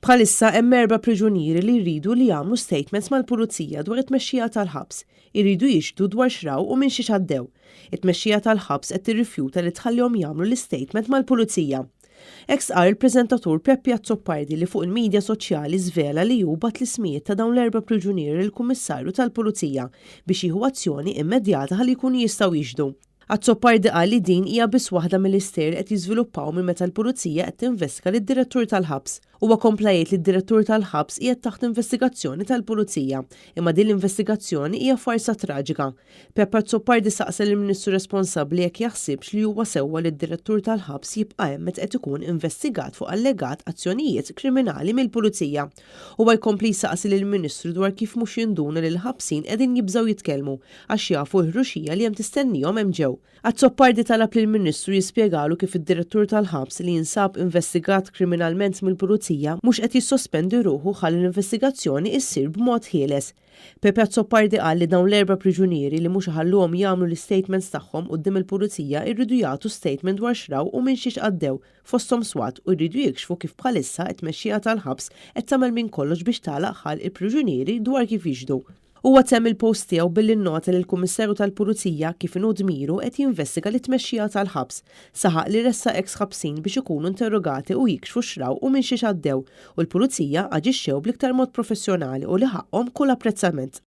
Bħalissa hemm erba' priġunieri li jridu li jagħmlu statements mal-Pulizija dwar it-tmexxija tal-ħabs. Iridu jixhdu dwar x'raw u minn xiex għaddew. It-tmexxija tal-ħabs qed tirrifjuta li tħallihom jagħmlu l-istatement mal-Pulizija. Hekk stqarr il-preżentatur Peppi Azzopardi li fuq il-midja soċjali żvela li hu bagħat l-ismijiet ta' dawn l-erba' priġunieri lill-Kummissarju tal-Pulizija biex jieħu azzjoni immedjata ħalli jkunu jistgħu jixhdu. Azzopardi qal li din hija biss waħda mill-istejjer li qed jiżviluppaw minn meta l-Pulizija qed tinvestiga lid-Direttur tal-Ħabs. Huwa kompla jgħid li d-Direttur tal-Ħabs qiegħed taħt investigazzjoni tal-Pulizija, imma din l-investigazzjoni hija farsa traġika. Peppe Azzopardi saqsa lill-Ministru responsabbli jekk jaħsibx li huwa sewwa li d-Direttur tal-Ħabs jibqa' hemm meta qed ikun investigat fuq allegat azzjonijiet kriminali mill-Pulizija. Huwa jkompli jsaqsi lill-Ministru dwar kif mhux jinduna li l-ħabsin qegħdin jibżgħu jitkellmu għax jafu l-ħruxija li hemm tistennihom hemm ġew. Azzopardi talab lill-Ministru jispjegalu kif id-Direttur tal-ħabs li jinsab investigat kriminalment mill-Pulizija mhux qed jissospendi ruħu ħalli l-investigazzjoni issir b'mod ħieles. Pepe Azzopardi qal li dawn l-erba' priġunieri li mhux iħalluhom jagħmlu l-istatements tagħhom quddiem il-Pulizija jridu jagħtu statement dwar x'raw u minn xiex għaddew fosthom swat u jridu jikxfu kif bħalissa t-tmexxija tal-ħabs qed tagħmel minn kollox biex tagħlaq ħalq il-priġunieri dwar kif jixhdu. Huwa temm il-post tiegħu billi nnota li l-Kummissarju tal-Pulizija, kif inhu dmiru, qed jinvestiga lit-tmexxija tal-ħabs. Saħaq li ressaq eks ħabsin biex ikunu interrogati u jikxfu x'raw u minn xiex għaddew u l-Pulizija aġixxew bl-iktar mod professjonali u li ħaqqhom kull apprezzament.